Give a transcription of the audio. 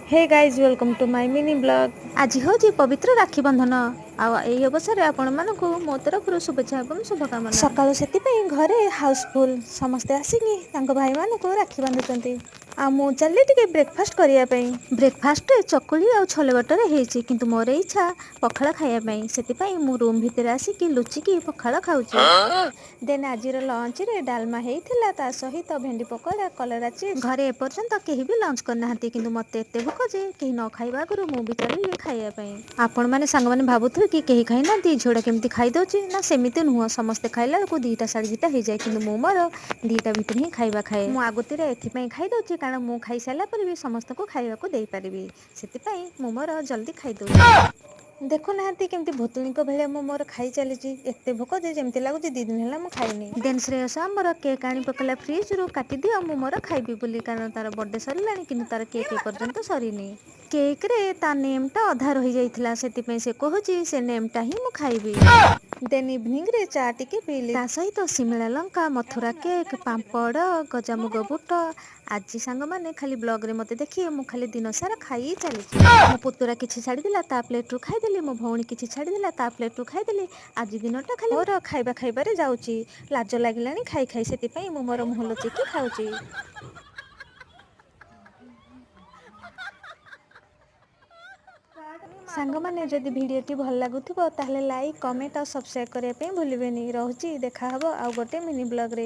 Hey guys, welcome to my mini vlog. ଆଜି ହେଉଛି ପବିତ୍ର ରାକ୍ଷୀ ବନ୍ଧନ ଆଉ ଏଇ ଅବସରରେ ଆପଣମାନଙ୍କୁ ମୋ ତରଫରୁ ଶୁଭେଚ୍ଛା ଏବଂ ଶୁଭକାମନା। ସକାଳୁ ସେଥିପାଇଁ ଘରେ ହାଉସଫୁଲ୍, ସମସ୍ତେ ଆସିକି ତାଙ୍କ ଭାଇମାନଙ୍କୁ ରାକ୍ଷୀ ବାନ୍ଧୁଛନ୍ତି। ଆଉ ମୁଁ ଚାଲିଲି ଟିକେ ବ୍ରେକଫାଷ୍ଟ କରିବା ପାଇଁ। ବ୍ରେକଫାଷ୍ଟରେ ଚକୁଳି ଆଉ ଛୋଲେ ବଟରେ ହେଇଛି, କିନ୍ତୁ ମୋର ଇଚ୍ଛା ପଖାଳ ଖାଇବା ପାଇଁ। ସେଥିପାଇଁ ମୁଁ ରୁମ୍ ଭିତରେ ଆସିକି ଲୁଚିକି ପଖାଳ ଖାଉଛି। ଦେନ୍ ଆଜିର ଲଞ୍ଚରେ ଡାଲମା ହେଇଥିଲା, ତା ସହିତ ଭେଣ୍ଡି ପକୋଡ଼ା, କଲରା ଚିପ୍ସ। ଘରେ ଏପର୍ଯ୍ୟନ୍ତ କେହି ବି ଲଞ୍ଚ କରିନାହାନ୍ତି, କିନ୍ତୁ ମୋତେ ଏତେ ଭୋକ ଯେ କେହି ନ ଖାଇବା ଆଗରୁ ମୁଁ ବି ଚାଲିଲି ଖାଇବା ପାଇଁ। ଆପଣମାନେ ସାଙ୍ଗମାନେ ଭାବୁଥିବେ କି କେହି ଖାଇନାହାନ୍ତି, ଝିଅଟା କେମିତି ଖାଇଦେଉଛି। ନା, ସେମିତି ନୁହଁ। ସମସ୍ତେ ଖାଇଲା ବେଳକୁ 2ଟା 2:30 ହେଇଯାଏ, କିନ୍ତୁ ମୁଁ ମୋର 2ଟା ଭିତରେ ହିଁ ଖାଇବା ଖାଏ। ମୁଁ ଆଗତୁରା ଏଥିପାଇଁ ଖାଇଦେଉଛି, କାରଣ ମୁଁ ଖାଇସାରିଲା ପରେ ବି ସମସ୍ତଙ୍କୁ ଖାଇବାକୁ ଦେଇପାରିବି। ସେଥିପାଇଁ ମୁଁ ମୋର ଜଲ୍ଦି ଖାଇଦେଉଛି। ଦେଖୁନାହାନ୍ତି କେମିତି ଭୂତୁଣୀଙ୍କ ଭଳିଆ ମୁଁ ମୋର ଖାଇ ଚାଲିଛି। ଏତେ ଭୋକ ଯେ ଯେମିତି ଲାଗୁଛି 2 ଦିନ ହେଲା ମୁଁ ଖାଇନି। ଦେନ୍ ଶ୍ରେୟସ ଆମର କେକ୍ ଆଣି ପକେଇଲା ଫ୍ରିଜରୁ, କାଟିଦିଅ, ମୁଁ ମୋର ଖାଇବି ବୋଲି। କାରଣ ତାର ବର୍ଥଡେ ସରିଲାଣି, କିନ୍ତୁ ତାର କେକ୍ ଏପର୍ଯ୍ୟନ୍ତ ସରିନି। କେକ୍ରେ ତା ନେମ୍ଟା ଅଧା ରହିଯାଇଥିଲା, ସେଥିପାଇଁ ସେ କହୁଛି ସେ ନେମ୍ଟା ହିଁ ମୁଁ ଖାଇବି। ଦେନ୍ ଇଭିନିଂରେ ଚା ଟିକେ ପିଇଲି, ତା ସହିତ ସିମଲା ଲଙ୍କା, ମଥୁରା କେକ୍, ପାମ୍ପଡ଼, ଗଜାମୁଗ ବୁଟ। ଆଜି ସାଙ୍ଗମାନେ ଖାଲି ବ୍ଲଗ୍ରେ ମୋତେ ଦେଖିବେ, ମୁଁ ଖାଲି ଦିନ ସାରା ଖାଇ ଚାଲିଛି। ମୋ ପୁତୁରା କିଛି ଛାଡ଼ିଦେଲା, ତା ପ୍ଲେଟ୍ରୁ ଖାଇଦେଲି। ମୋ ଭଉଣୀ କିଛି ଛାଡ଼ିଦେଲା, ତା ପ୍ଲେଟ୍ରୁ ଖାଇଦେଲି। ଆଜି ଦିନଟା ଖାଲି ମୋର ଖାଇବା ଖାଇବାରେ ଯାଉଛି। ଲାଜ ଲାଗିଲାଣି ଖାଇ ଖାଇ, ସେଥିପାଇଁ ମୁଁ ମୋର ମୁହଁ ଲୁଚେଇକି ଖାଉଛି। ସାଙ୍ଗମାନେ, ଯଦି ଭିଡ଼ିଓଟି ଭଲ ଲାଗୁଥିବ, ତାହେଲେ ଲାଇକ୍, କମେଣ୍ଟ ଆଉ ସବସ୍କ୍ରାଇବ୍ କରିବା ପାଇଁ ଭୁଲିବେନି। ରହୁଛି, ଦେଖାହବ ଆଉ ଗୋଟେ ମିନି ବ୍ଲଗ୍ରେ।